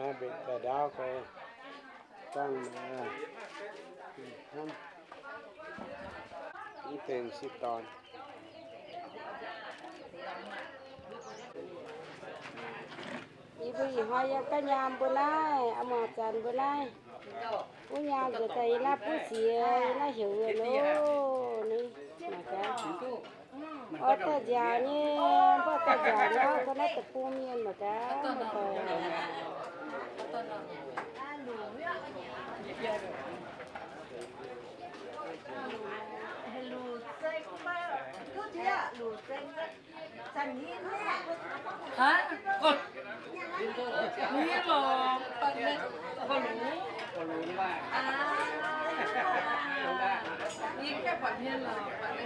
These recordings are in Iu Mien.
Mbenc daaih ndaauv gau, dangh hnamv, mv deix sieqv dorn. Yie mbuo ih hnoi yiem gaav nyaam mbuo naaiv, a'muangx zanc mbuo naaiv, wuov nyaam nzuonx daaih yie naaiv buv ziex, yie naaiv heuc wuov loh. Ni mangc gaax, oix daaih nziaauc nyei, mv baac daaih nziaauc nyei, ga'naaiv deic-bung mienh mangc gaax, muoz-doic.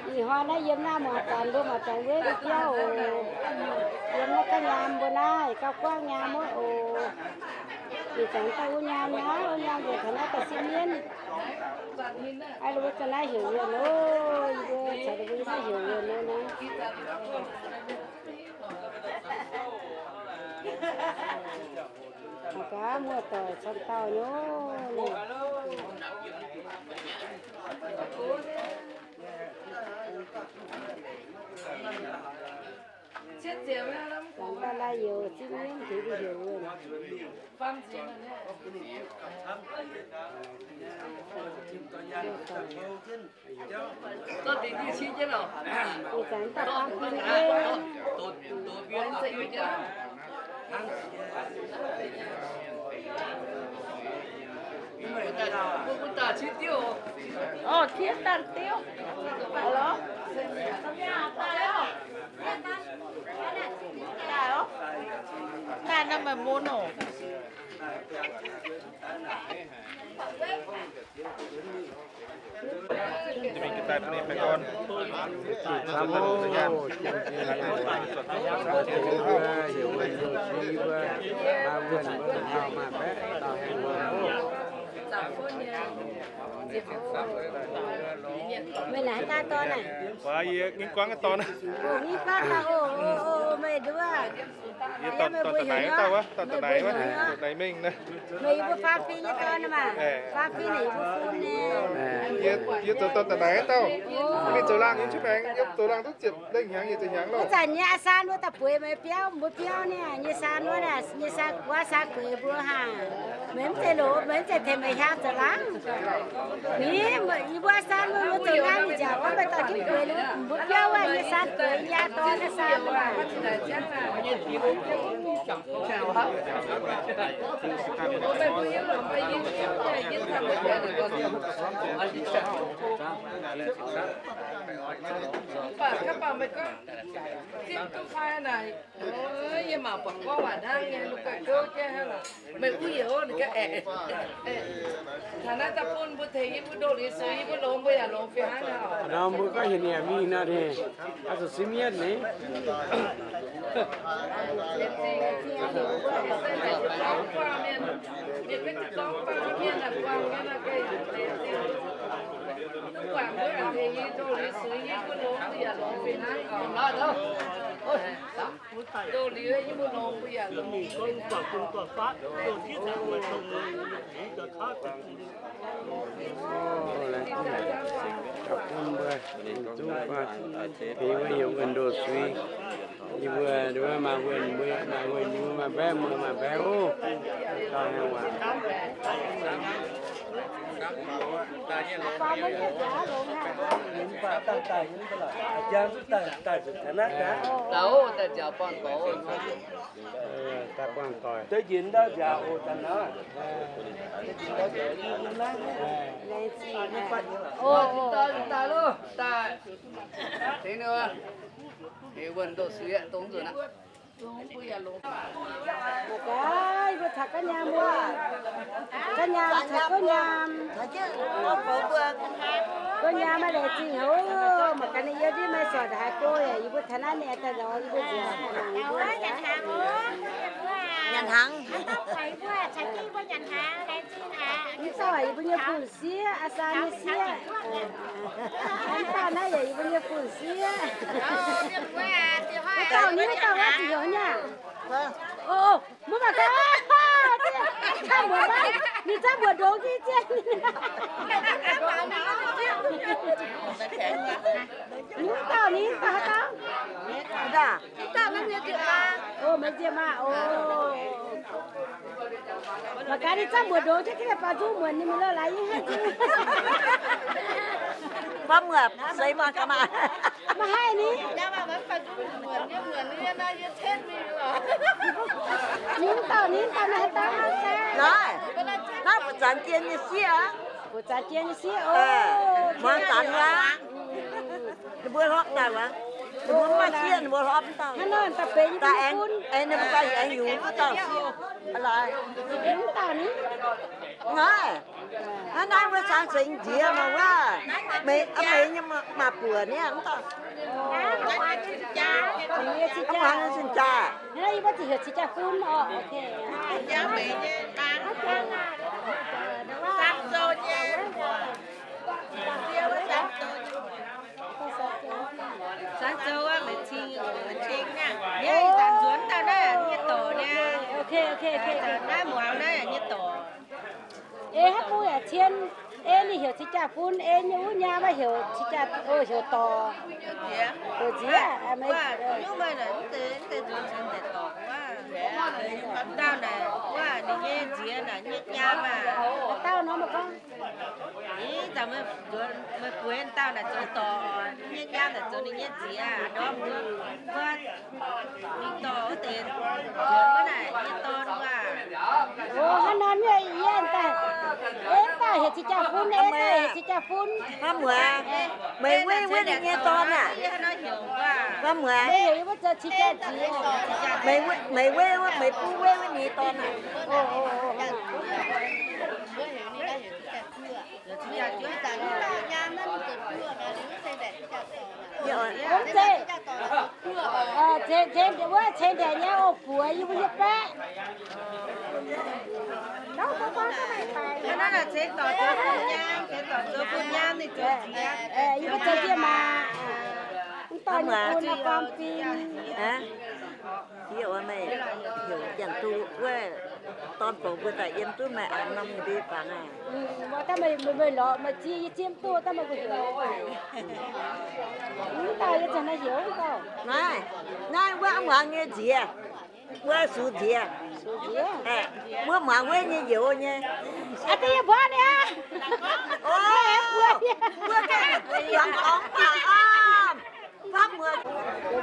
Ih hnoi naaiv yiem naaiv muangx zanc mbuo, muangx zanc wuov biauv oc. Yiem naaiv gaav nyaam mbuo naaiv, gauh guangv nyaam wuov oc. Ih zanc daaih wuov nyaam naaiv, wuov nyaam nzuonx taux naaiv daaih sieqv mienv. Aa, mbuo za'naaiv heuc wuonh oc. Yie mbuo caux ninh mbuo naaiv heuc wuonh oc naaiv. Mangc gaax, muoz-doic camv dauh nyei. Zanc daaih lai-youz zingv mienv tengx mbuo heuc wuonh. Ih zanc daaih faam fim nyei. Orv, tiev daaih diuv. Daaih naaiv maaih mun oc. Meih naaic haaix dauh dorn naaic? Yie Nginh Guangv nyei dorn. Nginh Guangv naaic, o, o, o, meih nduov. Yie dorn da'naix wuov dauh wuov, dorn da'naix wuov, da'naix mingh naaiv. Meih yie mbuo faam fim nyei dorn maah? Faam fim naaic yie mbuo fun nyei. Yie zoux dorn da'naix wuov dauh. Mingh zoux laangh nyei cuotv baengx, yie zoux laangh duqv ziepc lengh hnyangx, yie zoux hnyangx loh. Wuov zanc nyei aa saan wuov daaih bueix meih biauv, mbuo biauv nyei, nyei saan wuov, nyei saan guaav saan gueix mbuo haa. Meih mv zeiz loz, meih mv zeiz tengx meih hiaang zoux laangh. Ni, yie mbuo aa saan mbuo zoux laangh nyei nziaauc, gorngv meih dorh jienv gueix, mbuo biauv wuov nyei saan gueix, yie dorn nyei saan wuov. Yie mangc buatc gorngv waac hnangv nyei, lungh ga'gouv jienv hnangv lorqc. Meih uv youz ninh ga'aeqv. Taux naaiv daaih bun mbuo tengx yie mbuo ndoqc liuz suix, yie mbuo longx mbuo yaac longx fih hnangv nor. Nor mbuo gorngv hieh niec mingh nor, oix zuqc siev mienv ni. Yie mbuo yiem wuonh ndoqc suix, yie mbuo maaih wuonh, mbuo maaih wuonh, yie mbuo maaih mbaeqv, muoz maaih mbaeqv oc. Daaih buangh doic. Mbuo caux ga'nyaam, caux ga'nyaam, ga'nyaam maaih laengz zingh haic oc. Mangc gaax ninh yiem ndiev maiv sortc haaix go yaac yie mbuo taux naaiv ninh daaih lorz yie mbuo nziaauc. Nyanc hnaangx. Mv dauh yie mbuo nyei fun-sieqv, aa saa nyei sieqv. Mv dauh naaiv yaac yie mbuo nyei fun-sieqv. Mv dauh ni, mv dauh wuov ziqc hnyangx nyei. O, mbuo mangc gaax. Ninh zangv mbuoqc ndongx jienv. Ninh mv dauh, ninh mv dauh haaix dauh? O, meih nziemc maah, o. Mangc gaax ninh zangv mbuoqc ndongx jienv, gengh baaux nzung muonc ninh mingh lo laaix yie haic. Baav muoc seix muoc gaax maah. Maiv haih ni. Ninh mv dauh, ninh mv dauh, naaiv haaix dauh? Naaiv, naaiv buoz zanc jien nyei sieqv aqv. Buoz zanc jien nyei sieqv, o. Muangx zanc wuov. Ninh mbuo hlorpv daaih wuov. Ninh mbuo mv maaih sieqv, ninh mbuo hlorpv mv dauh. Hnangv nor daaih benx daaih aengx, aengx ninh mbuo daaih aengx yungz mv dauh sieqv. Laaix. Mv dauh ni. Naaiv, naaiv naaiv wuov cang sengx nziex mangc wuov. Meih, meih nyei maa-buoc niaa mv dauh. Mv muangx nyei cing jaa. Hnangv naaiv yie mbuo ziouc heuc cing jaa fun oc. Sang zoux wuov, meih cing, meih cing naaiv. Yie ih zanc nzuonx dauh naaiv nyei dorc niaa. Naaiv muangx naaiv nyei dorc. Ei hnangv bung yaac cien, ei ninh heuc cing jaa fun, ei nyei wuov nyaam heuc cing jaa, o, heuc dorc. Dorc nziex. Dauh naaic wuov ninh nyei nziex naaic nyei nyaam aah. Dauh nor meih gorngv. Ih zanc meih bueix dauh naaic zoux dorc, nyei nyaam naaic zoux ninh nyei nziex ndorm mbuo. Mingh dorh wuov deix nzuonx wuov naaic nyei dorn wuov. O, hnangv nor mienh yie daaih, ei daaih heuc cing jaa fun, ei daaih heuc cing jaa fun. Hnamv muoz, meih weiv wuov ninh nyei dorn aah? Hnamv muoz, meih heuc yie mbuo zoux cing jaa nziex. Meih weiv, meih weiv wuov, meih bun weiv wuov ninh nyei dorn aah? Gorngv zeiz, ceix, ceix wuov ceix nzengc nyei oc, buoz yie mbuo nyei baeqv. Naaiv ceix dorc zoux fun nyaam, ceix dorc zoux fun nyaam ninh zoux nziex. Yie mbuo zoux nziex maah. Mv dorh nyei bun naaiv baamh fim. Yie oix meih heuc janx-duqv wuov dorn bouc mbuo daaih yiem duqv meih aqv norm nyei mbiv fangx aqv. Mv daaih meih, meih lorz meih ziex, yie ziex mv duqv daaih meih mbuo heuc. Mv dauh yie zanc naaiv heuc mv dauh. Naaiv, naaiv wuov muangx nyei nziex. Wuov sux nziex. Wuov muangx wuov nyei youz nyei. Aa, da'nyeic mbuo niaa. O, wuov muangx dorngx baac aav.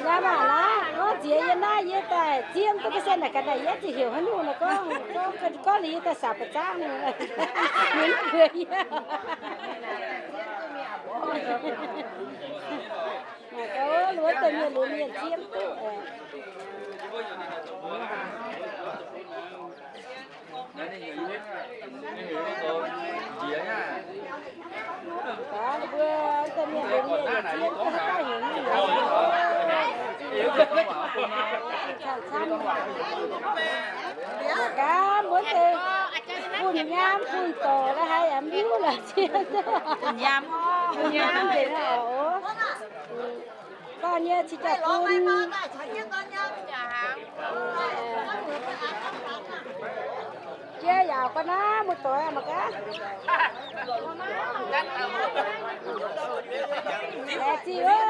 Nyaam aac naaiv, gorngv nziex yie naaiv yie daaih ziex duqv ga'sie naaic ga'naaiv yie ziouc heuc haaix nyungc naaic gorngv, gorngv liuz yie daaih sac ba'zangv nor. Mienh mv mbuox yie. Naaic gaax wuov deix mienh liuz mienh ziex duqv. Gaax mbuo deix mienh liuz mienh ziex duqv haaix dauh heuc mienh. Camv-camv. Gaax mbuo deix fun nyaam fun dorc la'haiz yaac mv hiuv la'ziex duqv. Fun nyaam, fun nyaam nzengc oc. Dauh nyei cing jaa-fun. Jiex yaac ga'naaiv muoz-doic mangc gaax. Laengz zingh oc,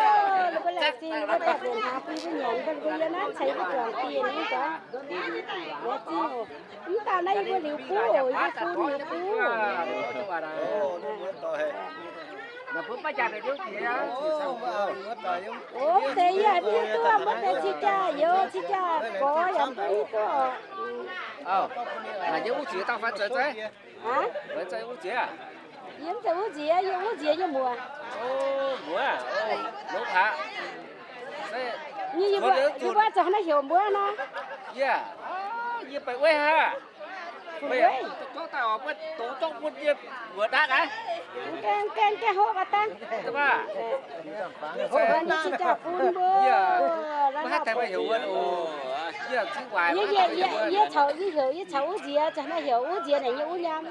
ninh mbuo laengz zingh, ninh mbuo daaih mbenc hnaangx bun yie mbuo nyanc, bun yie naaiv ceix mbuo juangc dieh nyei gaax. Laengz zingh oc. Mv dauh naaiv yie mbuo liuz buv oc, yie mbuo fun liuz buv. Oc, deix yie mv hiuv duqv mbuo deix cing jaa youz, cing jaa gorx yaac mv hiuv duqv oc. Yie mv zeiz wuov nziex, yie wuov nziex nyei muoc. Yie mbuo zoux naaiv heuc mbuo nor. Yie, yie beiv weiv hnangv. Beiv weiv. Gaengh, gaengh, gaengh hopv aqv dangh. Hopv ninh cing jaa-fun mbuo. Yie, yie, yie caux, yie heuc, yie caux wuov nziex, zoux naaiv heuc wuov nziex naaic nyei wuov nyaam.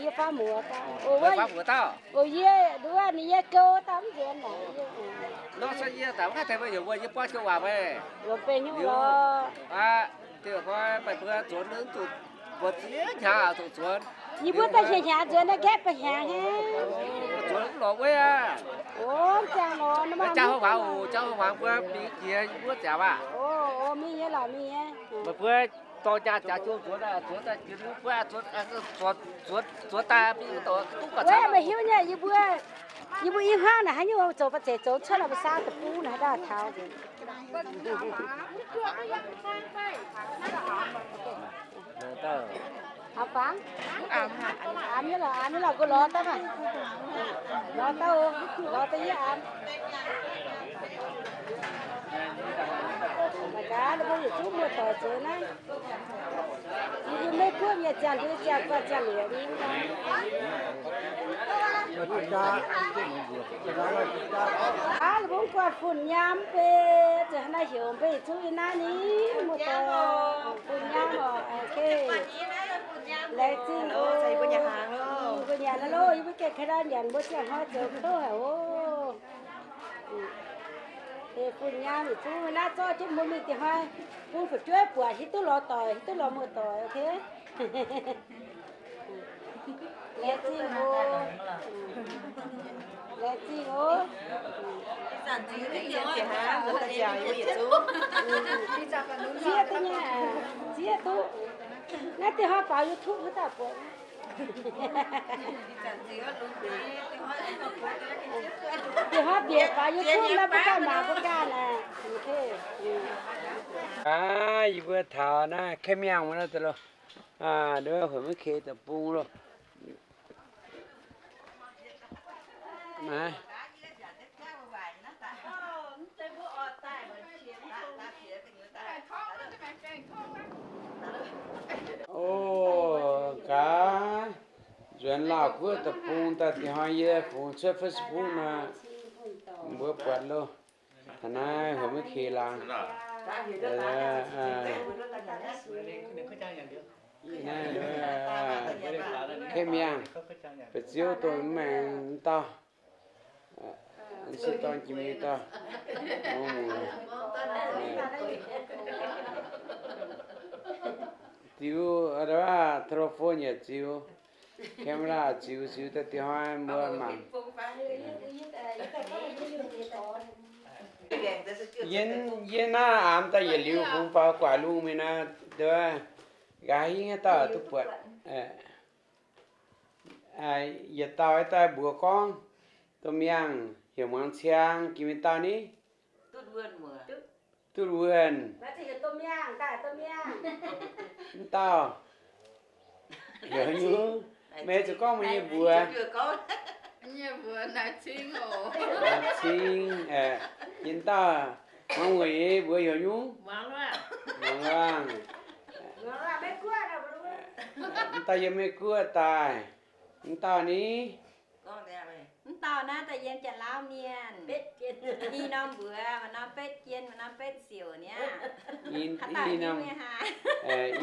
Yie faam muoz dauh. Oc, yie, wuov ninh nyei gouv dauh mv nzuonx naaic. Lomh benx nyungc lorqc. Hnoi meih mbuo zuonx mv zuqc mbuox ziex hnyangx zuqc zuonx. Yie mbuo daaih hnyangx-hnyangx nzuonx naaiv nqaeqv ba'hnyangx hnangv. Zuonx mv lorz wuov aqv. O, ziangh lorz, jauv haaix hmuangx oc, jauv haaix hmuangx mbuo mingh jiex yie mbuo ziangx aqv. O, mingh nyei lorqc, mingh nyei. Meih mbuo dorh jaa jaax jienv zuonx, zuonx daaih jiex mbuo, zuonx, zuonx daaih mingh wuov douc duqv gauh camv. Meih hiuv nyei, yie mbuo, yie mbuo i hmuangv naaic haaix nyungc zoux ba'zeic zoux cuotv nor, mbuo saau deic-bung naaic haaix dauh taux. Auv-fangx, aamx nyei lorqc, aamx nyei lorqc, mbuo lorz daaih maah. Lorz daaih oc, lorz daaih yie aamx. Mangc gaax, ninh mbuo yietc zungv muoz-doic zoux naaiv. Yie mbuo Meiv Guoqv nyei ziangh ndie ziangh guanh ziangh liuz nyei. Aav, ninh mbuo guanh fun-nyaam mv bei, zuqc hnangv naaiv heuc mbuo yietc zungv yiem naaiv ni, muoz-doic, fun-nyaam oc. Laengz zingh oc. Mbuo nyanc naaiv loh, yie mbuo gengh ka'ndau nyanc, mbuo ziangh hnoi zoux kouv haic oc. Fun-nyaam yietc zungv naaiv zorqv jienv mbuo mingh dieh hnoi bun fu'jueiv buatc, hiuv duqv lorz doic, hiuv duqv lorz muoz-doic, ok. Laengz zingh oc. Laengz zingh oc. Zieqv duqv nyei, zieqv duqv. Naaiv dieh hnoi faaux YouTube wuov dauh buatc. Dieh hnoi bieqc faaux YouTube naaiv mbuo ganh mangc mbuo ganh naaic. Aav, yie mbuo taux naaiv Kaeqv Miangh wuov naaiv deix loh. Nduov huoqc maiv kei deic-bung loh. Naaiv. O, gaax, nzuonx Laauh Guoqv deic-bung daaih dieh hnoi yie fungx cuotv Facebook nor, mbuo buatc loh. Taux naaiv huoqc maiv kei laangz. Naaiv, Kaeqv Miangh, ba'ziouv dongh mv maengx dauh. Se dorn jiex mingh dauh. Ziux, telephone yaac ziux, camera ziux, ziux daaih dieh hnoi mbuo mangc. Yie, yie naaiv aamx daaih yietc liuz fungx faaux guaax lungh mingh naaiv, nqa'haav hingv haaix dauh duqv buatc. Yietc dauh daaih mbuox gorngv, Domh Miangh heuc muangx ciang, jiex mingh dauh ni? Dutv Wuonh. Mv dauh heuc haaix nyungc? Meih zuqc gorngv meih nyei mbuox. Cing, yie dauh muangx weic mbuox heuc nyungc? Muangx Luangh. Mv dauh yiem Meiv Guoqv daaih. Mv dauh ni? Mv dauh naaiv daaih yiem Janx-Lauv Mienh. I norm mbuox, maaih norm betv jien, maaih norm betv siouc niaa.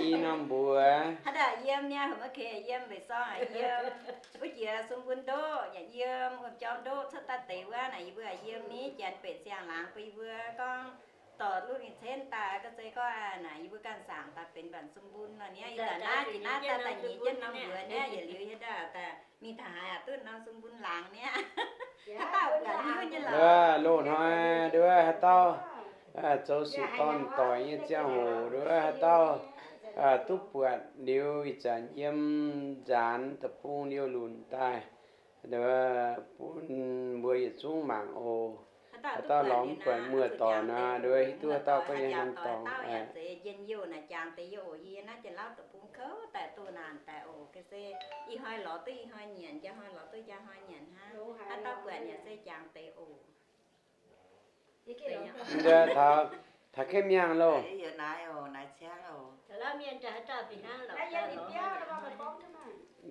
I norm mbuox. Haaix dauh yiem niaa, heuc maiv kei yiem, mbeix sorng aqv yiem. Wuov jiex sung bun ndoqv yaac yiem, wuom jorm ndoqv cuotv daaih deix wuov naaic, yie mbuo yiem ni, janx betv siang-laangz bun yie mbuo gorngv dorh luv ninh cenv daaih, ga'zei gorngv naaic yie mbuo ganh saangc daaih benx mbanc sung bun nor niaa. Ih zanc naaiv jiex naaiv daaih daaih nyiex jienv norm mbuox niaa, yietc liuz hietv daaih daaih mingh taux haaix aqc duqv norm sung bun laangz niaa. Loz-hnoi nduov haaix dauh zoux sux dorn doic nyei ziangh hoc nduov haaix dauh duqv buatc liuz ih zanc yiem nzaanx deic-bung liouh lunc daaih, bun mbuo yietc zungv mangc oc. Haaix dauh lorz mv buatc muoz-doic nor, nduov hiuv duqv haaix dauh gorngv nyei hnamv dorngx. Njien-youh naaic jangx deix youh oc. Yie naaiv Janx-Lauv deic-bung kouv daaih doh naanc daaih oc. Ga'sie ih hnoi lorz duqv ih hnoi nyanc, njang hnoi lorz duqv njang hnoi nyanc hnangv. Haaix dauh buatc yaac se jangx deix oc. Taux, taux Kaeqv Miangh loh.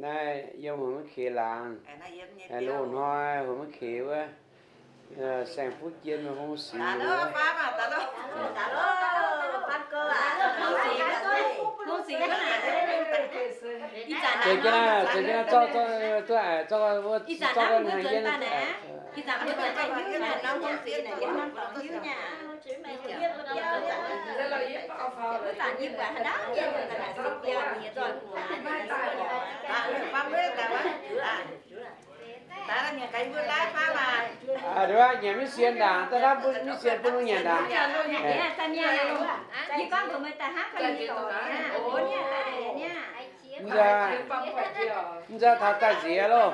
Naaiv yiem huox maiv keix laangz, loz-hnoi huox maiv keix wuov, saeng-fuqv jien, hungh sic wuov. Zeiz jienv naaiv, zeiz jienv naaiv, zorqv, zorqv, zorqv, zorqv, zorqv, Nduov, nyanc miv sien ndaangc, daaih hnamv miv sien bun mbuo nyanc ndaangc. Mv nzauh taux daaih nziex loh.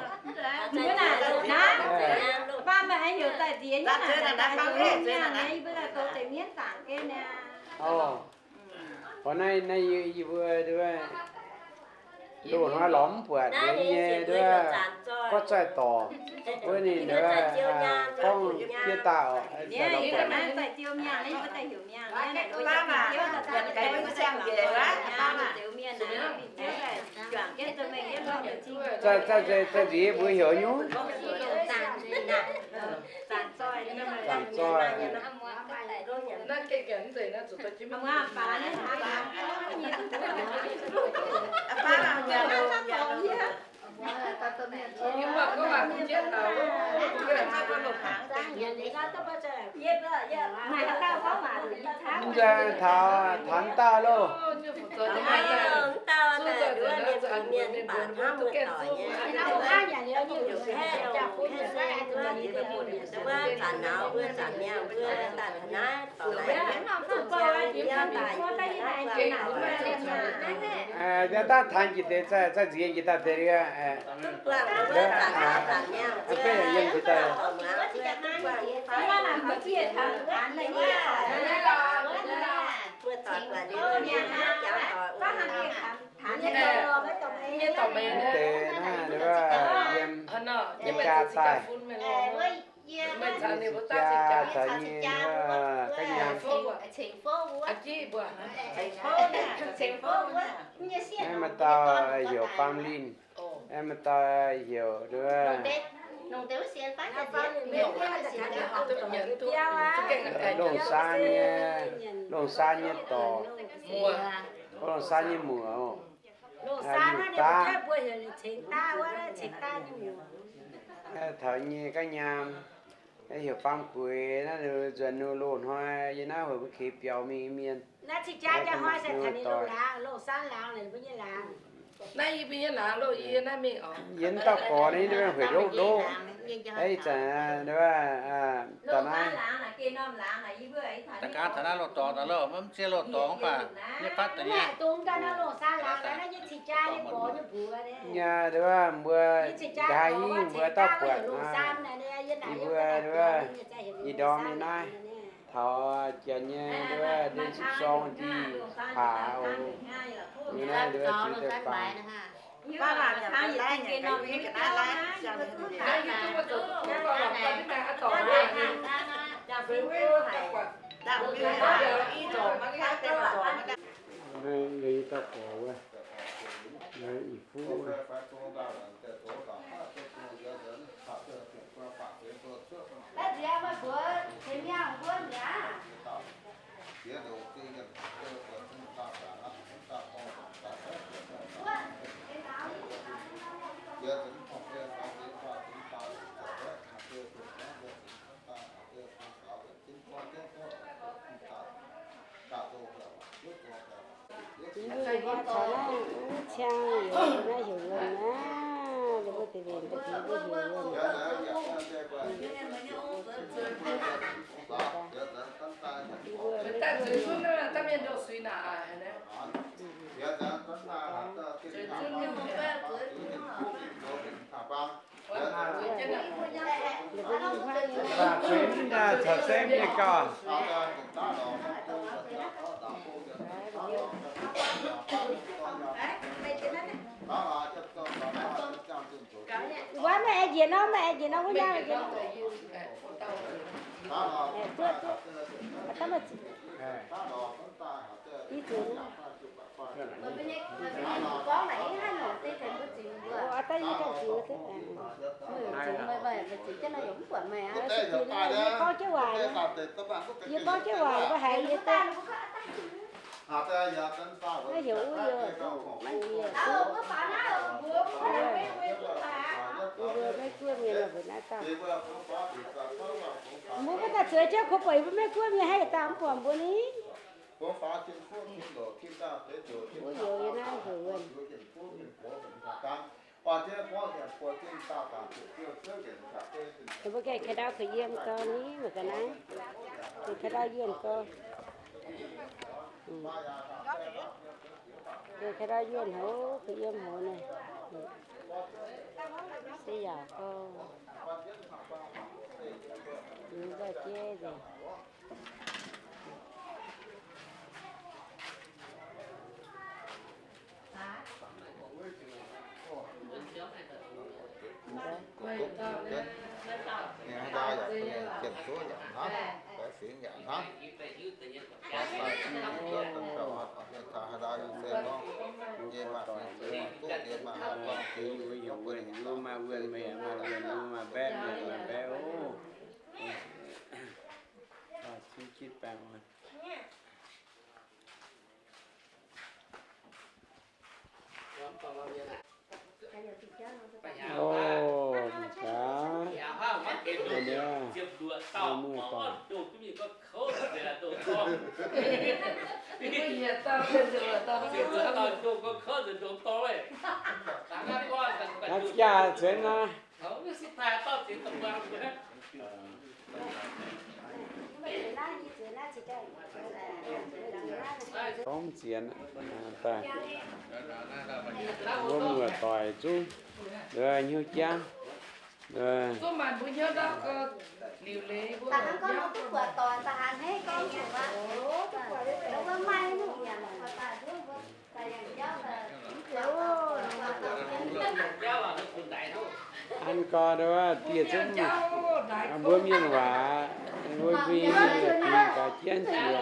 Orv, naaiv, naaiv yie mbuo nduov, loz-hnoi lorz mv buatc liuz nyei nduov, gorngv zaih dorc wuov ninh nduov, gorngv fiev daaih oc. Zaih, zaih nziex mbuo heuc nyungc. Zanc zoih. Mv nzauh taux, taux mv dauh loh. Daaih taanx jiex deix, zaih nziex jiex daaih deix. Deix naaiv nduov yiem, yiem jaa daaih. Yiem jaa caux nyei nduov ga'nyiec. Naaiv maaih dauh heuc Faam Linh, naaiv maaih dauh heuc nduov Longh Saan nyei, Longh Saan nyei dorc, Longh Saan nyei muoc, Yiuc Daav. Taux nyei ga'nyaam, heuc Faam Gueix naaiv, nzuonx ninh loz-hnoi yie naaiv heuc mbuo keix biaux mingh mienh. Naaiv yie mbuo nyei laangz loh, yie naaiv mingh oc. Yie mv dauh gorx naaiv, yie hueic ndoqv ndoqv. Ih zanc dauh naaiv, da'gaav taux naaiv loz-dorngx daaih loh, mv ziex loz-dorngx mv baac nyei fatv da'nyeic. Nyei nduov mbuo nqa'haav hingv mbuo dauh buatc, yie mbuo nduov ih ndorm nyei naaiv, taux janx nyei nduov ndin sipv sorng dih paax oc. Yie naaiv nduov ziux deix faam. Naaiv yie dauh gorx wuov, naaiv ih fuqv wuov. Mbuo taux naaiv ciang yaac naaiv heuc wuonh aqv, mbuo deix mienh daaih mbuo heuc wuonh. Caux se nyei gauh. Wuov meih aengx njiec nor, meih aengx njiec nor, wuov nyaam njiec nor. Duqv, duqv. Ih zuqc. Ih zuqc. Yie gorngv jienv waac, yie gorngv jienv waac mbuo haiz yie duqv. Naaiv heuc wuov yie maiv nziex duqv. Yie mbuo Meiv Guoqv mienh mbuo naaiv dauh. Mbuo maiv daaih zueiz jienv kuv buatc yie mbuo Meiv Guoqv mienh hnangv yietc dauh mv buatc mbuo ni. Wuov youz yie naaiv heuc wuonh. Mbuo gaengh ka'ndau kuh yiem gau ni, mangc ga'naaiv. Kuh ka'ndau yuonh gau. Kuh ka'ndau yuonh houc, kuh yiem houc naaiv. Se yaac gau. Mv nzauh jeiv nzengc. Maaih wuonh meih, maaih wuonh, maaih mbaeqv meih, maaih mbaeqv oc. Oc, mv gaax. Muoz-doic. Naaiv jaax ceix naaiv. Gorngv zienx daaih, mbuo muoz-doic zungv hnyouv jaav. An gorx wuov dieh zungv mbuo mienh waac, mbuo mbuo gaax jienv jiex.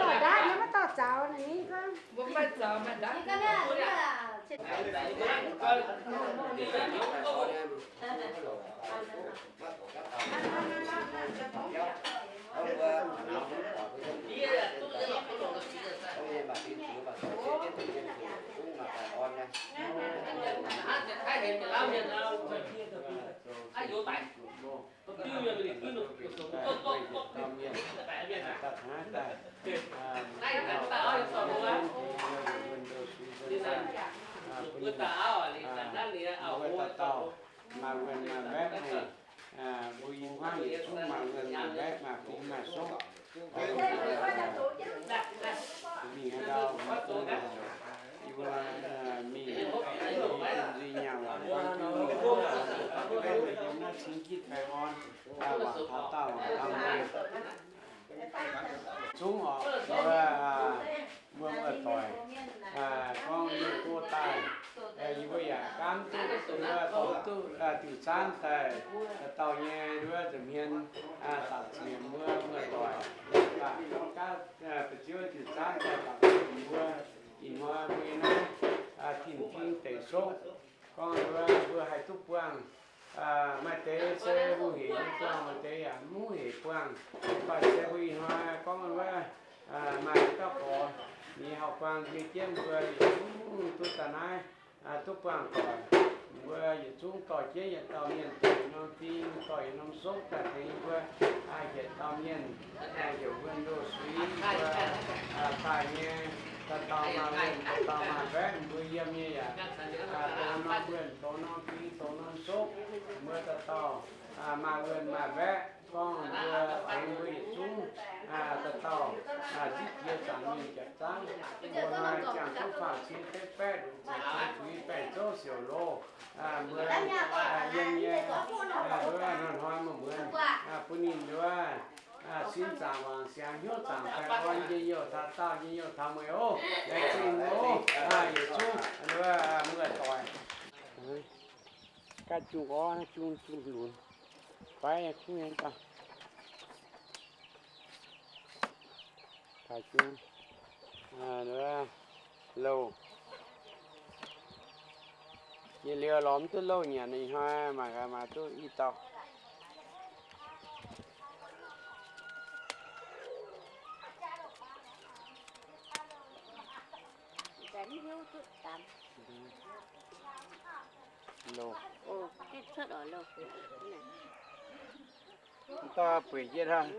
Maaih wuonh maaih mbaeqv haic, mbuo ih hmuangv yietc zungv maaih wuonh maaih mbaeqv, maaih fingx maaih sokv. Mingh haaix ndau, yie mbuo mingh, yie nzuih nyaah waac guanh jienv mingh, yiem naaiv cingx jitv baengh orn, waac taux daauh waac taux mbuo zungv oc, mbuo, mbuo muoz-doic, gorngv yie go daaih, yie mbuo yaac gaamv duqv, mbuo tongx duqv diuc zaanv daaih, dauh nyei wuov nza'hmien daux ziex mbuo muoz-doic, baac gorngv gaav ba'ziouv diuc zaanv daaih daux ziex mbuo, ih hnoi mbuo nyei naaiv tin-fingx deic sokv, gorngv wuov mbuo haih duqv buangh. Maaih deix se hungh heic nyei buangh, maaih deix yaac mv hungh heic buangh. Mv baac se mbuo ih hnoi gorngv wuov maaih dauh gorx, ninh haih buangh nzie jienv mbuo yietc zungv duqv daaih naaiv, duqv buangh doic. Mbuo yietc zungv dorh jienv yietc dauh mienh dorh yietc norm fing, dorh yietc norm sokv daaih tengx mbuo yietc dauh mienh, heuc wuonh ndoh suiv mbuo daaih nyei, dauh dauh maaih wuonh, dauh dauh maaih mbaeqv, mbuo yiem nyei yaac dongh norm wuonh, dongh norm fing, dongh norm sokv, mbuo dauh dauh maaih wuonh maaih mbaeqv, gorngv mbuo tengx mbuo yietc zungv dauh dauh zipv jiex zaangc mienh jaax zaangv. Mbuo hnoi jangx duqv faah cin betv baeqv, duqv zuqc baengc zouv siouc loz. Mbuo yiem nyei, mbuo hnoi-hnoi muonz-muonz bun ninh wuov sin zaangc wangc siangx hnyouv zaangc baengh orn njien-youh taux daauh njien-youh taux mueiz oc. Laengz zingh oc. Yietc zungv wuov muoz-doic. Gaav jung orv, jung, jung lunx. Fai kuv mienh daaih. Taaix jung louh. Yietc liuz lorz mv duqv louh nyanc, ih hnoi mangc gaax maaih duqv i dauh. Loh. Mv dauh bueix jienv hnangv.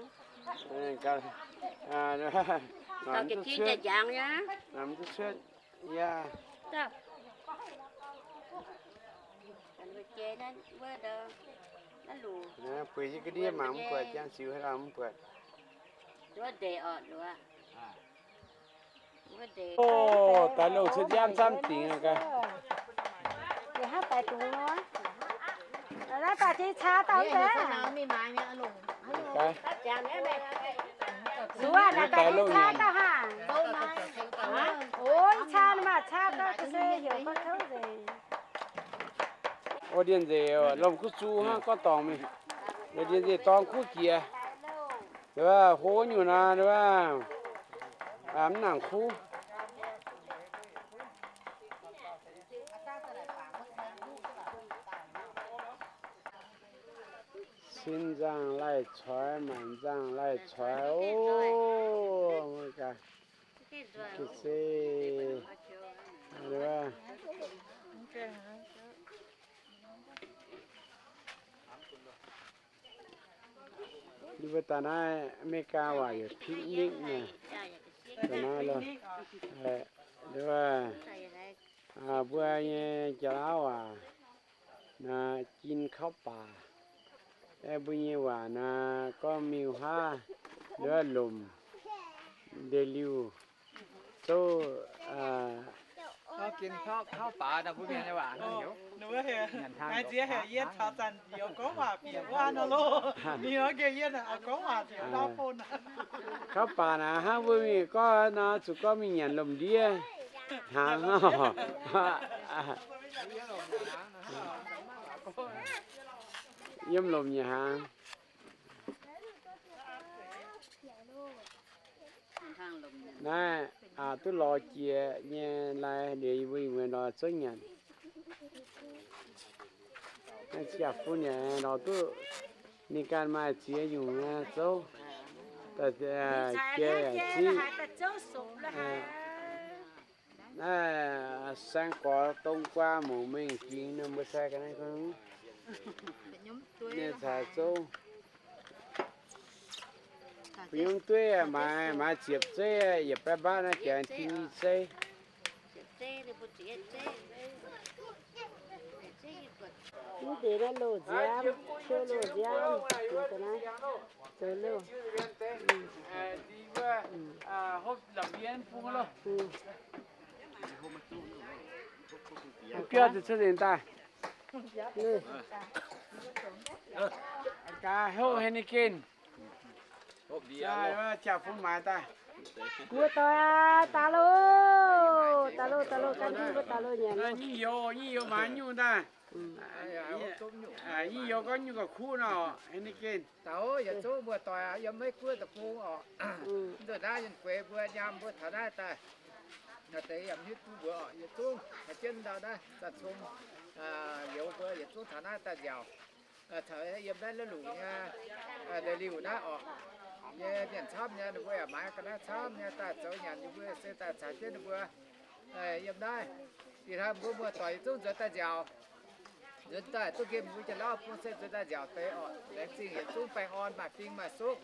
Aa, mv duqv cuotv, mv duqv cuotv, yaac. Bueix yie ga'ndiev mangc mv buatc, jang ziux haaix dauh mv buatc. O, daaih loh cuotv nziaamv camv dingc aqv gaax. Zuqc aqv, daaih loh nyanc. O, ndie nzeic, lomh kuv zu hnangv gorngv dorngc mingh. Ndie nzeic dorng kuv jiex. Hlo nyungc nor, mv nangc kuv. Sin nzangc laih coix, maanc nzangc laih coix oc. Ga'se Mbuo daaih naaiv America waac heuc picnic naaic. Daaih naaiv lo, mbuo nyei jaax-laauv waac naaic jin kauv baac. Mbuo nyei waac naaic gorngv miuc haav, lomc, ndeic-liuh, zouv, Kauv baac naaic hnangv mbuo mingh gorngv nor, zuqc gorngv mingh nyanc lomc ndiev hnaangx. Yiem lomc nyanc hnaangx. Naaiv duqv lorz jiex nyei lai liuz yie mbuo muonz lorz zouv nyanc. Naaiv ziangh fun yaac lorz duqv ninh ganh maaih ziex nyungc zouv, jiex yaac ziqv. Naaiv saeng-gorx dong guaa mouc mengh jingx nor mbuo sai ga'naaiv gorngv ninh caux zouv. Fu'nyungv dueiv maaiz, maaiz ziepc zeiv, yietc baeqv mbaatv naaiv jaax ting i zeiv. Mv deix naaiv loz nziaamv, siou loz nziaamv, zoux loz. Biauv ziouc cuotv nzengc daaih. Gaax hopv Heineken. Jaa-fun maaiz daaih. Mbuo doic aac, daaih loh, daaih loh, daaih loh, gan jienv mbuo daaih loh nyanc. Nyingh youz, nyingh youz maaiz nyungc daaih. Nyingh youz gorngv nyungc gauh kuv nor, Heineken. Daaih yietc zungv mbuo doic aac, yiem Meiv Guoqv deic-bung oc. Mv nzunc naaiv yiem gueix mbuo nyaam mbuo taux naaiv daaih, naaiv deix yaac mv hiuv duqv mbuo oc. Yietc zungv caux jienv ndau naaiv zanc cong youz mbuo yietc zungv taux naaiv daaih nziaauc. Taux yiem naaiv la'luc nyei, ndeic-liuh naaiv oc, nyei mienh camv nyei, ninh mbuo yaac maaiz ga'naaiv camv nyei daaih zoux nyanc, yie mbuo se daaih caux jienv ninh mbuo yiem naaiv. Ih hnoi mbuo muoz-doic yietc zungv nzuonx daaih nziaauc. Nzuonx daaih duqv nqemh mbuo jiex lauv bung se nzuonx daaih nziaauc deix oc. Laengz zingh yietc zungv baengh orn, maaih fing maaih suqv,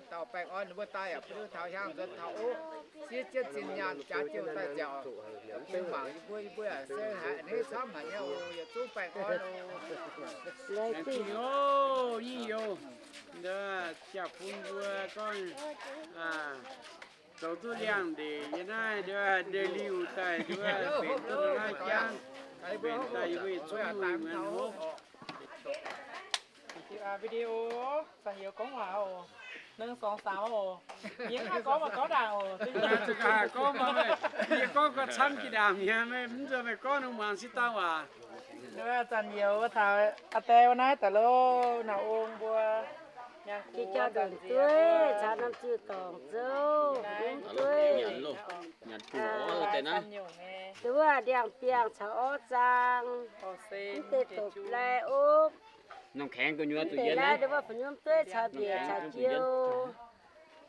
dauh baengh orn, ninh mbuo daaih yaac bun ninh taux hiaang nzuonx taux ov, siev jienv zinh nyaanh jaax jienv daaih nziaauc. Yie mangc yie mbuo, yie mbuo yaac se haiz a'hneiv camv haic nyei oc. Yietc zungv baengh orn oc. Laengz zingh oc, nyei youz. Jaa-fun mbuo gorngv zoux duqv liangx-ndeic nyei naaiv ndeic-liuh daaih, benx duqv naaiv jangv, benx daaih yie mbuo yietc zungv muoz-hopv. Video zanc youz gorngv waac oc. Nengh song saam oc. Yie mv haih gorngv maaih gorngv ndaangc oc. Yie gorngv gauh camv jiex ndaangc nyei, mv nzuonx meih gorngv nor muangx sieqv dauh waac. Zanc youz taux aa die wuov naaiv daaih loh, naaic ong mbuo jiex jauv nzengc dueiv caux norm ziuh dorngc zouv, mv dueiv, nduov ndiangx-biangh caux orv zaang, mv deix dopc lai opv, mv deix naaiv nduov fu'nyuv dueiv caux mbiec caux jiou,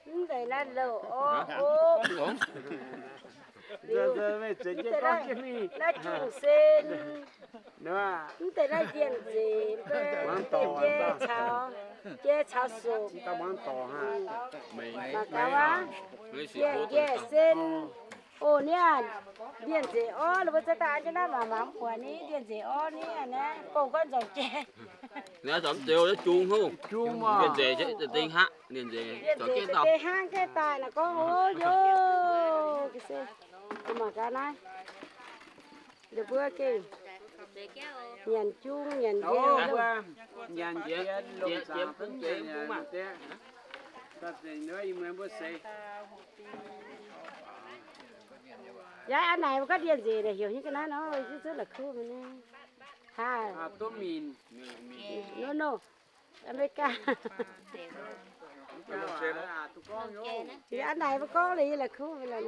mv deix naaiv louh orv opv. Naaiv jungh sen, mv deix naaiv yienh nzeic, jai caux, jai caux sopc, mangc gaax wuov, yienh nzeic sen. O, niaa, yienh nzeic orv, mbuo za'gengh an jienv naaiv mangc mangc mv buatc ni, yienh nzeic orv ni naaiv, bouh gorngv nzormc jai. Naaiv nzormc jai, naaiv jung hov. Yienh nzeic deix hnangv, yienh nzeic deix hnangv gaengh daaih naaic gorngv, o, yo, ga'sie, mangc gaax naaiv. Ninh mbuo gengh nyanc jung nyanc njiec, nyanc njiec, yaac an naaic mbuo gorngv ndie-nzeic naaic heuc nyei ga'naaiv nor, zuqc la'kuqv mingh ni. Haa, no no, America. Yie an naaic mbuo gorngv liuz yie la'kuqv mingh lorqc.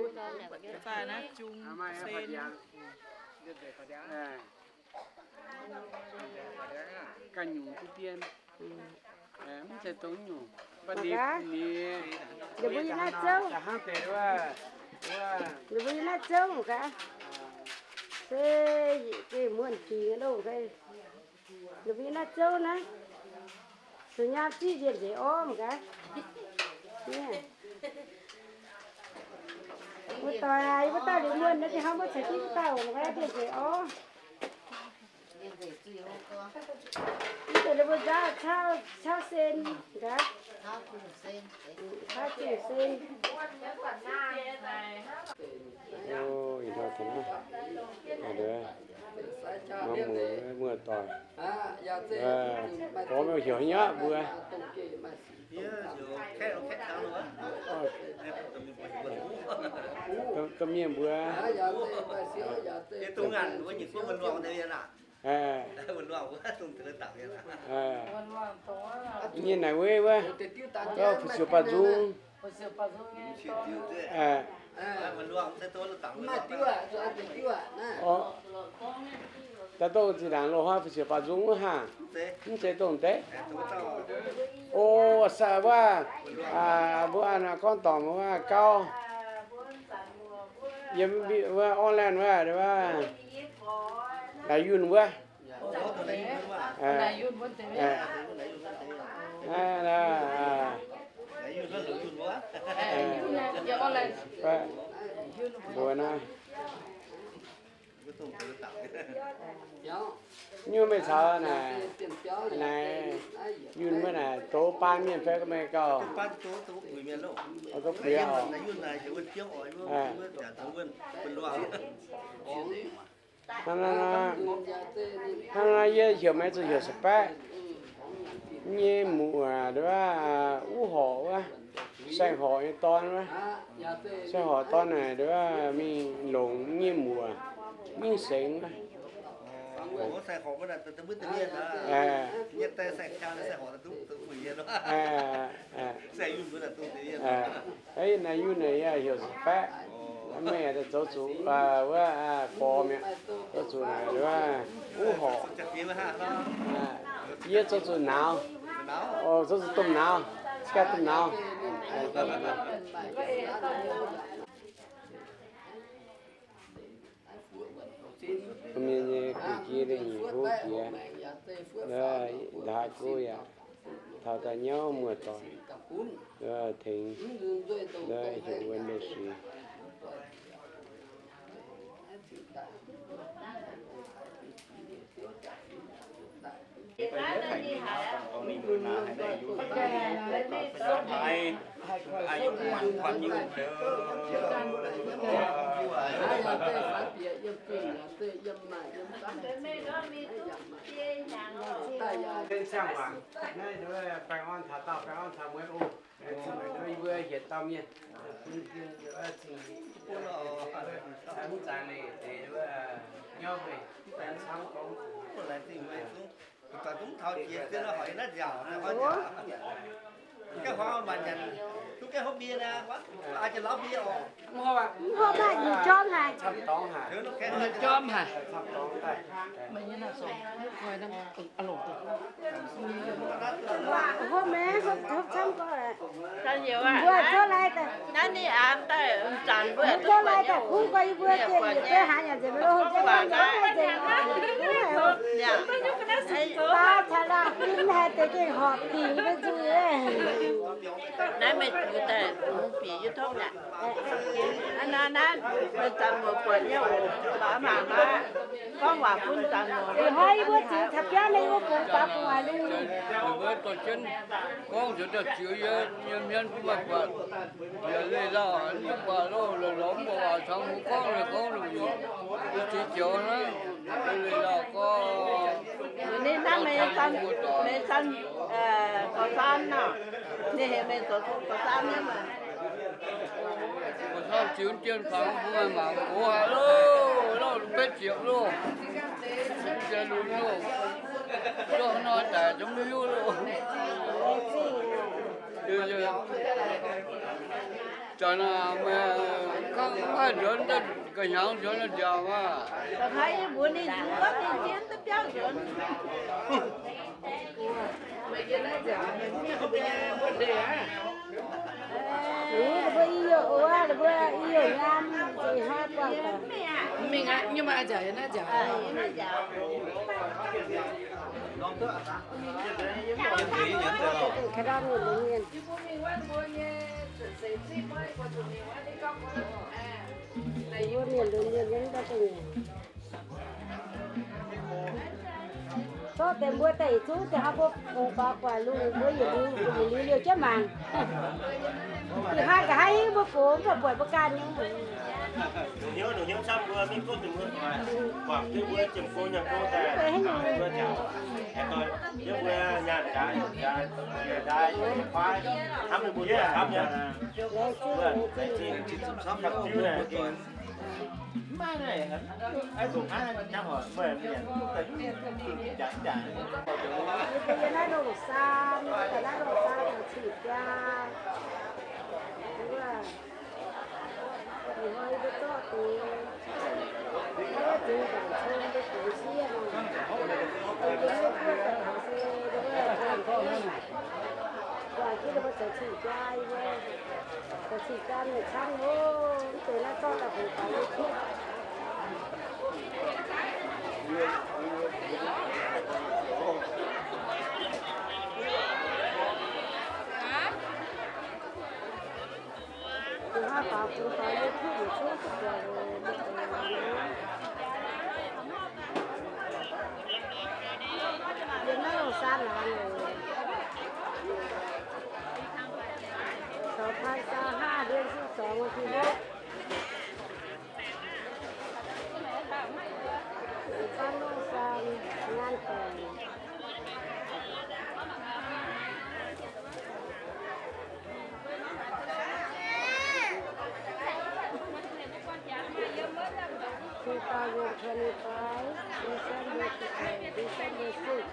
Ganh nyungc duqv dien. Mv zeiz dongh nyungc. Ninh mbuo yiem naaiv zouv, ninh mbuo yiem naaiv zouv mangc gaax. Se gengh muonh dingc loh. Ninh mbuo yiem naaiv zouv naaiv, zuqc nyaam zieqv yienh nzeic orv mangc gaax. Wuov doic aac, yie mbuo dauh liuz muonh naaiv, ninh hnamv mbuo caux jienv dauh mangc gaax yienh nzeic orv. Mv deix ninh mbuo nzauh cauv sen gaax, cauv jung sen. Mangc muoz muoz-doic, gorngv maiv heuc nyei mbuo. Ga'mienh mbuo nyei naaic wuov, fu'siouc baah nzung. Daaih dongh zinh ndaangc loz hnoi fu'siouc baah nzung wuov haah? Mv zeiz dongh deix. O, sai wuov, mbuo gorngv dorngc wuov gauv, yiem wuov online wuov, wuov Laaix Yunh wuov. Mbuo naaiv nyungc meih caux naaic, naaic Yunh wuov naaic douz baan mienh fai maiv gauh? Douz buix oc. Hnangv naaiv, hnangv naaiv yie heuc meih zuqc heuc Sax-Baeqv nyei muoc, wuov, uv horc wuov, saeng-horc nyei dorn wuov. Saeng-horc dorn naaic, wuov, mingh longc nyei muoc, mingh sengx wuov. Naaiv Yunh naaic yie heuc Sax-Baeqv. Meih zoux zuqc wuov gorx mi'aqv, zoux zuqc naaic wuov uv horc. Yie zoux zuqc nauz, zoux zuqc domh nauz, ganh domh nauz. Mienh nyei gu'jiex, lingh nyeic hlo jiex, ndaaih gouv yaac taux daaih nyauv muoz-doic tengx heuc wuonx mbuo suiz. Baengh orn taux dauh, baengh orn taux mueiz oc. Mbuo hietc dauh mienh, zingh mv zaaix leih deix wuov nyauv meih, mv baac mv camv gorngv. Ga'hmz mangc nyanc, duqv ga'hmz mienh aqv, aa, jiex lauh mienh oc. Mv hopv aqv, mv jorm haic. Mv jorm haic. Hopv maiv hopv, hopv camv gorqv aqv. Mbuo zorqv lai daaih. Naaiv ninh aqv daaih zanc mbuo zorqv lai daaih kuv gorqv yie mbuo ziex yietc duqv haaix nyanc nzengc maiv lo hopv jienv nyanc nzengc. Baav caux lauh fim haih deix gengh horpc dingc yie mbuo nzuih. Naaiv meih ziux daaih hungx bieqc yie tov mi'aqv. Naaiv, naaiv, naaiv, meih zanc muoc buatc nyei oc, mangc maah. Gorngv waac bun zanc muoc. Ih hnoi yie mbuo ziux taux biauv naaiv yie mbuo bungx baac bungx lungh. Gorngv zoux daaih ziux yie nyei hmien bun meih buatc. Yaac leih lauh nyei buatc loh, lorz lorz mbuo waac caux mbuo gorngv, gorngv lungh, yie ziux joux naaiv, leih lauh gorngv. Ninh hnangv meih zanc, meih zanc, gorx-saan nor. Ninh heuc meih zoux gorx-saan nyei maah. Gorx-saan ziux dien fangx bun meih mangc, gox haic loh, lauh betv ziepc loh. Jiex lunx loh, zorqv hnoi daic zungv mv hiuv loh. Zanc naaic meih kangv maiv nzuonx, ga'hnyangx nzuonx naaiv nziaauc maah. Mbuox ninh nzuonx, ninh jienv daaih biauv nzuonx. Mbuo i youh wuov, mbuo i youh nyaam, ih hnoi buangh doic. Mingh aqv, nyei maaih nziaauc yiem naaiv nziaauc. Ka ndau mienh lunx mienh. Mbuo mienh lunx mienh yiem ndau deix nyanc. Zorqv deix mbuo daaih yietc zungv daaih hnangv mbuo bungx faaux guaix lungh, mbuo yietc liuz, yietc liuz liouh jienv mangc. Ih hnoi nqa'haav mbuo gox mv baac buatc mbuo ganh nyei. Lungh hnyouv, lungh hnyouv camv mbuo mv gunv mbuo guangc jienv mbuo ziemx gong nyanc gong daaih, mbuo jaax, mbuo nyanc jaax, jaax, jaax, kuaaiv, hnamv mbuo camv nyei. Mbuo laengz zingh, laengz zingh camv nyei. Mv maaih naaiv, aa, dongh hnangv nyei hnangv oc, meih mienh duqv daaih mv jaax jaax. Yie mbuo yiem naaiv longh saan, daaih naaiv longh saan taux cing jaa. Wuov, ih hnoi yie mbuo zorqv deix, naaiv zingx zaangc cong mbuo goux sieqv nor. Yie mbuo yiem naaiv buov daaih taux se, wuov, buangh jienv, buangh jienv ninh mbuo zoux cing jaa, yie mbuo zoux cing jaa mienh camv loh, mv deix naaiv zorqv daaih bungx faaux YouTube. Bungx faaux, bungx faaux YouTube yietc zungv duqv buatc loh. Yiem naaiv longh saan laangz oc. สองพันยี่สิบห้า เดือนสิบสอง วันที่หก บ้านโน่นซาน งานแต่ง two thousand twenty-five, December, December six.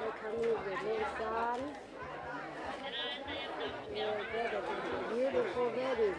We're coming with Lin San. Yeah, beautiful wedding.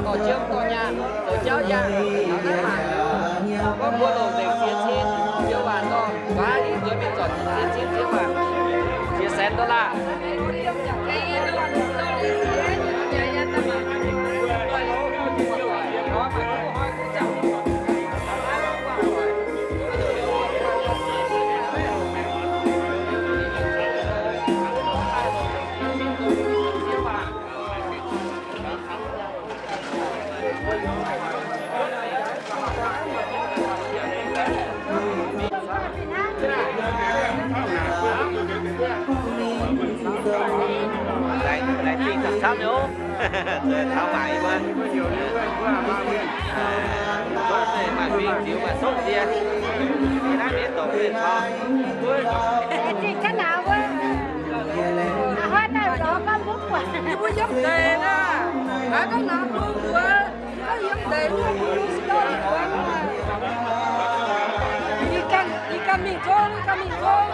Dorh jiem dorh nyaanh zoux jauv yangh, gorngv mbuo longc nzengc ziex cin ziex waac dorh, guaax yie nzuonx mingh zornc ziex cin ziex waac, ziex saengx dollar. Laengz, laengz zingh camv-camv nyei oc. Zueiz taux maaic mbuo. Maaih fingx ziux maaih sokv nziex. Naaiv mienh dorngc mienh caux. Zingh ga'naaiv wuov. A'hnoi daaih lorz gorngv mbuo buatc. Yie mbuo yiem deix naaiv, naaiv gorngv naaiv mbuo mbuox, yiem deix mbuo mbuo mbuo mbuox. Yie ganh, yie ganh mingh zong, yie ganh mingh zong.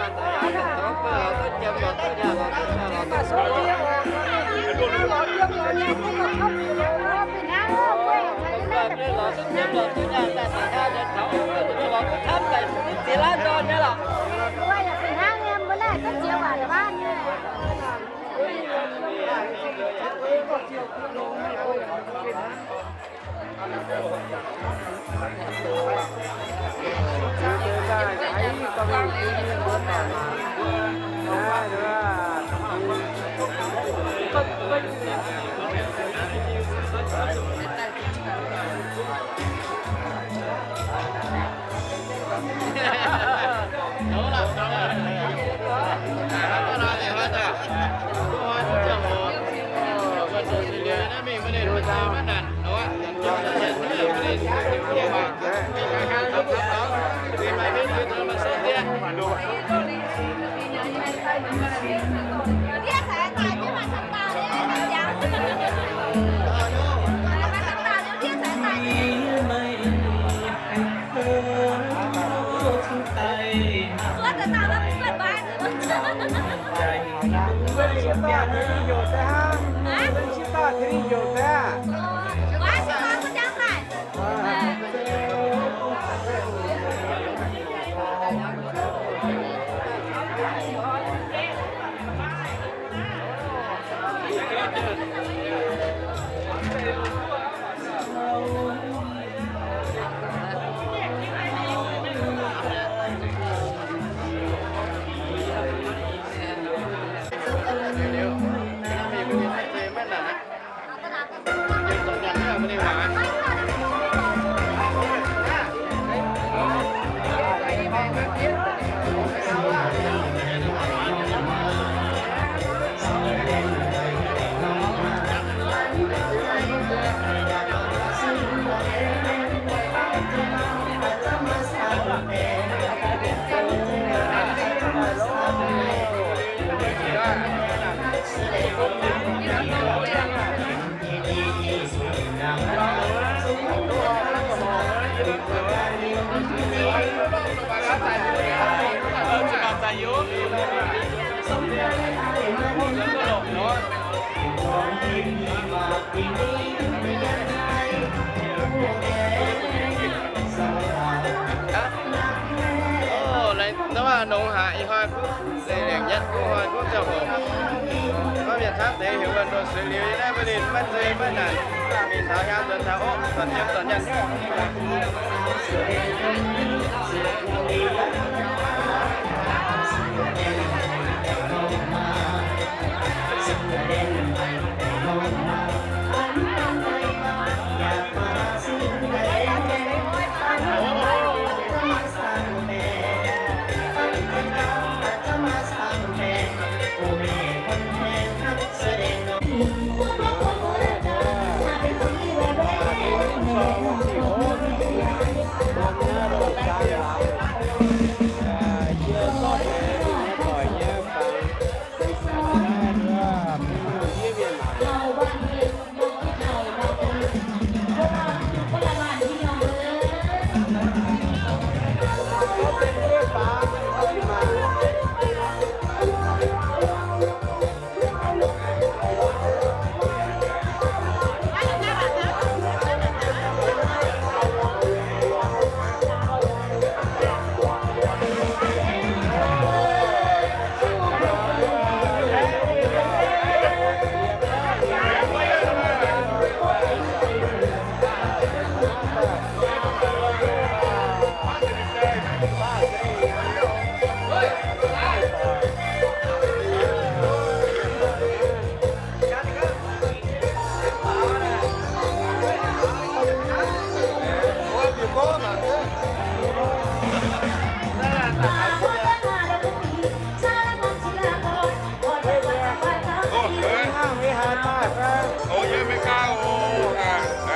Nor nongx haic ih hnoi kuv se lengc nyatv kuv hnoi kuv ziangh hoc, maiv mienh camv deix heuc wuonh ndoh suex liuz yie naaiv mbuo ninh maiv zeiz maiv naanc, mingh taux hiaam nzuonx taux ov, zornc jiem zornc nyaanh.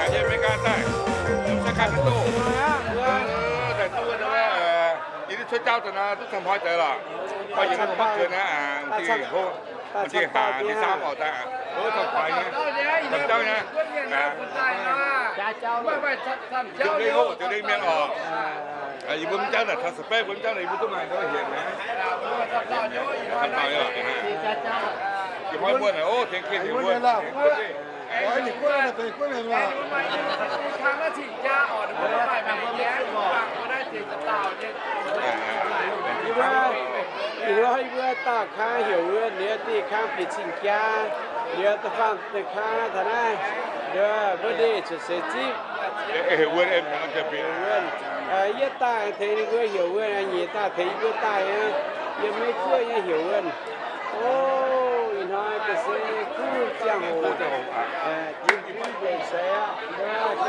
Yie mv gaengh daaih, yie duqv cuotv jauv daaih naaiv duqv camv hnoi deix lorqc. Mv baac yietc zungv maiv keuv naaiv, da'faanh da'faanh da'faanh da'faanh da'faanh nyei, camv jauv nyei, ziepc lengh oc, ziepc lengh mienh oc. Yie mbuo mv jauv naaic taux sa'beiv mbuo mv jauv naaic yie mbuo duqv maaih ndau hienx naaiv. Camv jauv nyei lorqc. Ih hnoi mbuo naaic, o, tengx kin tengx wuonh. Ih hnoi yie mbuo daauh kangv heuc wuonh, liuz diuh kangv bieqc cing-jaa, liuz da'faanh deix kangv taux naaiv, liuz mbuo ndeic cuotv seix zipv. Heuc wuonh, yie daaih tengx ninh mbuo heuc wuonh, nyiec daaih tengx yie mbuo daaih, yiem Meiv Guoqv nyei heuc wuonh. O, ih hnoi ga'sie kuv ziangh hoc, yie mbuo mbuo seix aqv.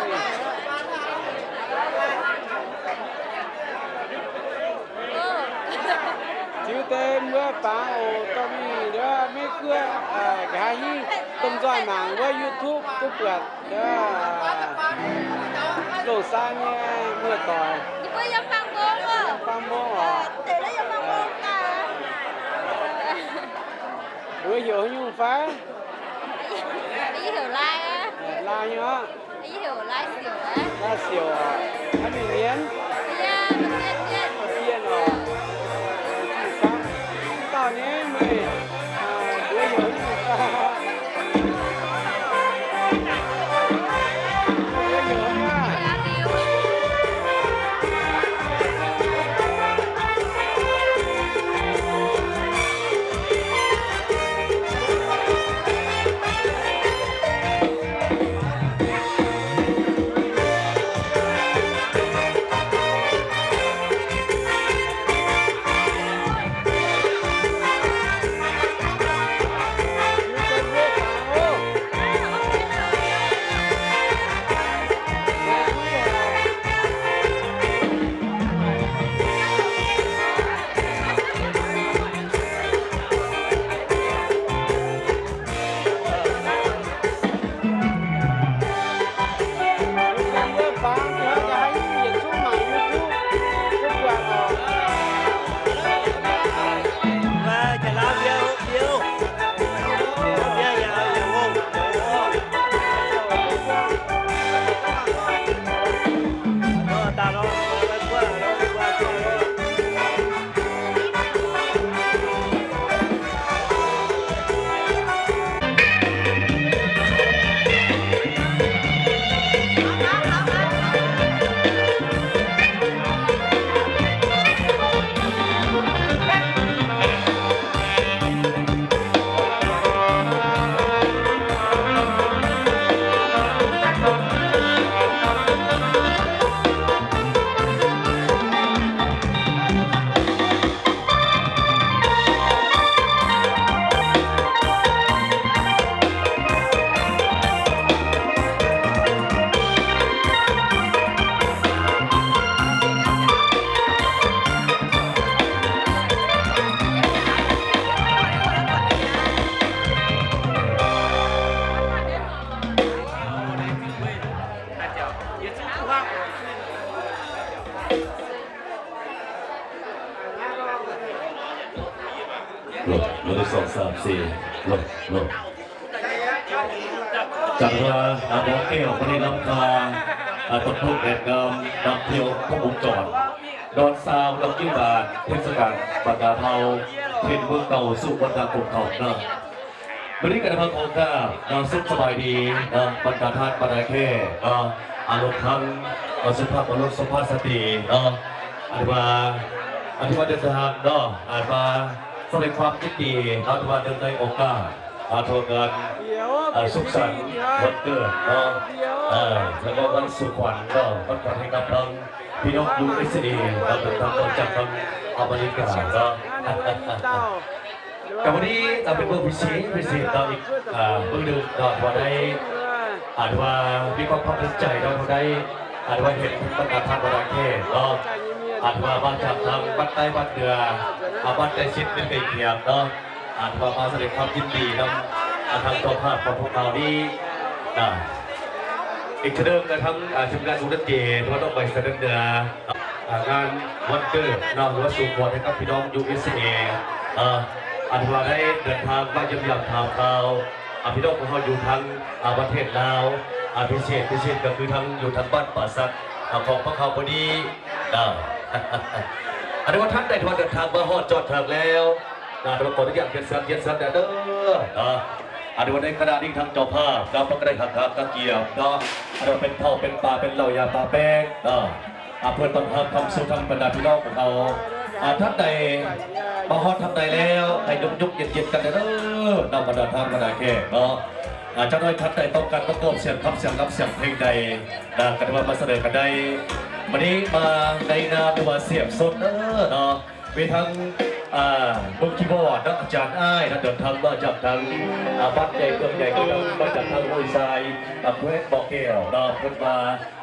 Ziux deix mbuo baac oc, dorh mingh ndiev Meiv Guoqv, nqa'haav hingv domh nzoih mangc wuov YouTube duqv buatc longc saang nyei muoz-doic. Fangx mbong oc. Mbuo heuc haaix nyungc fai? Laai nyei oc. Laai Siouc oc. Hnamv mingh mienh? Bienh oc. Mv dauh nyei? Lorqc, lorqc, หนึ่ง สอง สาม สี่ lorqc, lorqc. Jangx wuov, aa, mborqv gaeqv bun ninh lamh kaa, aa, dongh tov aengx nqamv, nqamv tiux tov mungz zornc, ndorn saau ndorn jienv mbaanc, เทศกาล บรรดาเผ่า tin mbuo gauh zuqc wuonh daaih gong taux nor. Mbuo ninh ganh mbuo kungx daaih nor สุขสบายดี nor, บรรดาท่าน บรรดาแขก nor, aa, รวมทั้ง aa, สุภาพบุรุษ สุภาพสตรี nor, aa, ที่ว่า aa, ที่ว่าเดินทาง nor, aa, มา แสดงความยินดี เนาะ ที่ว่าเนื่องในโอกาส อ่า เท่ากัน อ่า สุขสันต์วันเกิด เนาะ อ่า แล้วก็วันสู่ขวัญ เนาะ วันขวัญให้กับทางพี่น้อง ยูเอสเอ เนาะ เดินทางมาจากทางอเมริกา เนาะ แต่วันนี้จะเป็นเรื่องพิเศษ พิเศษ เนาะ อีก อ่า มื้อหนึ่ง เนาะ ที่ว่าได้ อ่า ที่ว่ามีความภาคภูมิใจ เนาะ ที่ได้ อ่า ที่ว่าเห็นบรรดาท่านบรรดาแขก เนาะ อ่า ที่ว่ามาจากทางบ้านใต้บ้านเหนือ อ่า บ้านใต้ชิดเป็นไก่เขียบ เนาะ อ่า ที่ว่ามาแสดงความยินดีนำ อ่า ทางเจ้าภาพของพวกเรานี้ อ่า อีกเทื่อหนึ่ง กระทั่ง อ่า ทีมงานวงดนตรี ที่ว่าต้องไปเสนอเหนือ อ่า งานวันเกิด เนาะ หรือว่าสู่ขวัญให้กับพี่น้อง ยูเอสเอ เนาะ อ่า ที่ว่าได้เดินทางมาเยี่ยมยามถามข่าว อ่า พี่น้องของเราอยู่ทาง อ่า ประเทศลาว อ่า พิเศษ พิเศษก็คือทาง อยู่ทางบ้านป่าสัก อ่า ของพวกเขาพอดี อ่า อันนี้ว่าท่านใดที่ว่าเดินทางมาฮอดจอดถึงแล้ว นะ เดี๋ยวขออนุญาตเรียนเชิญ เรียนเชิญเด้อ นะ อันนี้วันนี้คณะนี้ทางเจ้าภาพ นะ เพิ่นก็ได้หักหามตะเกียบ เนาะ อันนี้เป็นข้าวเป็นปลา เป็นเหล้ายาปลาแป้ง นะ อ่า เพื่อต้อนรับความสุขทางบรรดาพี่น้องของเรา อ่า ท่านใดมาฮอดทางใดแล้ว ให้ยกๆ เย็นๆ กันเด้อ นะ บรรดาท่านบรรดาแขก เนาะ อ่า เจ้าน้อยท่านใดต้องการประกอบเสียงครับ เสียงรับเสียงเพลงใด นะ ก็ถือว่ามาเสนอกันได้ วันนี้มาในนามที่ว่าเสียงสดเด้อ เนาะ มีทั้ง อ่า มือคีย์บอร์ด นะ อาจารย์อ้าย นะ เดินทางมาจากทาง อ่า บ้านใหญ่เมืองใหญ่ ก็มาจากทางห้วยทราย อ่า แขวงบ่อแก้ว เนาะ เพิ่นมา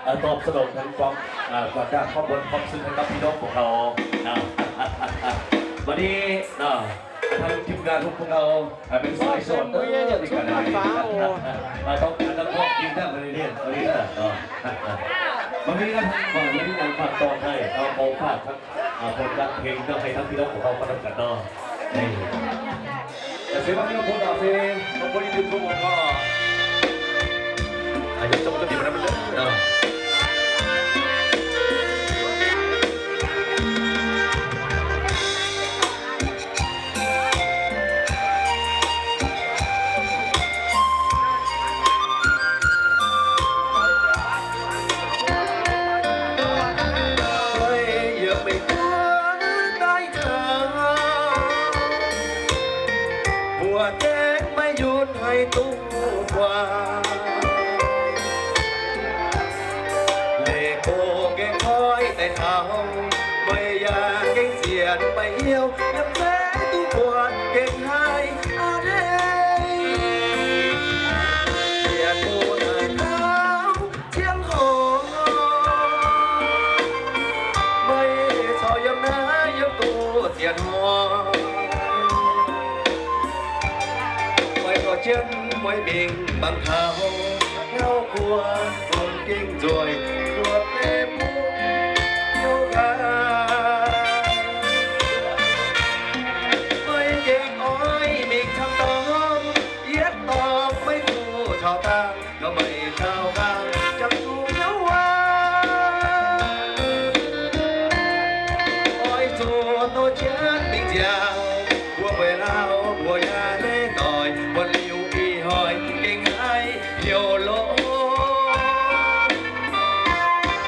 อ่า ตอบสนองทั้งความ อ่า ความด้านข้อมูลความซื่อให้กับพี่น้องของเรา นะ วันนี้ นะ ทางทีมงานของพวกเรา อ่า เป็นสายสด เออ นี่ก็ได้ อ่า ต้องการนักร้องทีมด้านบริเวณ บริเวณ เนาะ วันนี้นะ วันนี้งานฝากต่อให้ เอาของฝากทั้ง อ่า ผลงานเพลงก็ให้ทั้งพี่น้องของเราก็แล้วกันเนาะ นี่ แต่เสียงมันก็พูดเอาสิ มันพูดยืนทุ่งมันก็ อ่ะ ยกจบก็ดีมันนะ มันเลิศเนาะ Mây yiem mây buôn tai thao, buoz-gaeng maiv yunc haaix duqv buatc. Leh go gaeng toi daaih taux, maiv yaac gaeng zienx maiv hiuv, yiem zeiv duqv buatc gaeng haaix aqv. Zienx go daaih taux, Ziangh hoc, meih corc yiem naaiv yiem duqv zienx hoc. Meih dorh jienv meih mingh mangc taux, ngau buo bun gengh nzueic buo deix.